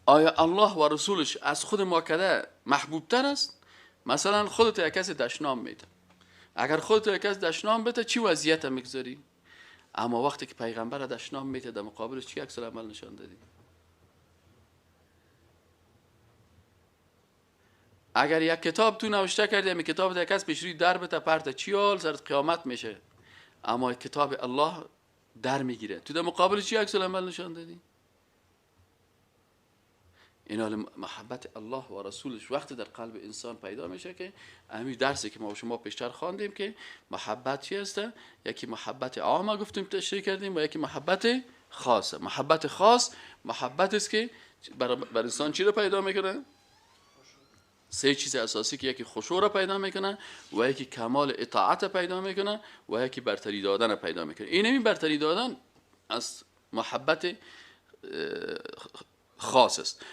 آیا الله و رسولش از خود ما کده محبوب تر است؟ مثلا خودت یک کسی دشنام میده، اگر خودت یک کس دشنام بده چی وضعیت میگذاری؟ اما وقتی که پیغمبر دشنام میده در مقابلش چی عکس العمل نشان دادی؟ اگر یک کتاب تو نوشته کردی، همین کتاب یک کس پیش روی در بده پرت چی حال سر قیامت میشه، اما کتاب الله در میگیره، تو در مقابل چی عکس العمل نشان دادی؟ این محبت الله و رسولش وقتی در قلب انسان پیدا میشه که همین درسی که ما شما پیشتر خواندیم که محبت چی هست؟ یکی محبت عامه گفتیم تشریح کردیم و یکی محبت خاصه. محبت خاص محبت است که بر انسان چی رو پیدا میکنه؟ سه چیز اساسی که یکی خشوع رو پیدا میکنه و یکی کمال اطاعت پیدا میکنه و یکی برتری دادن پیدا میکنه. این برتری دادن از محبت خاص است.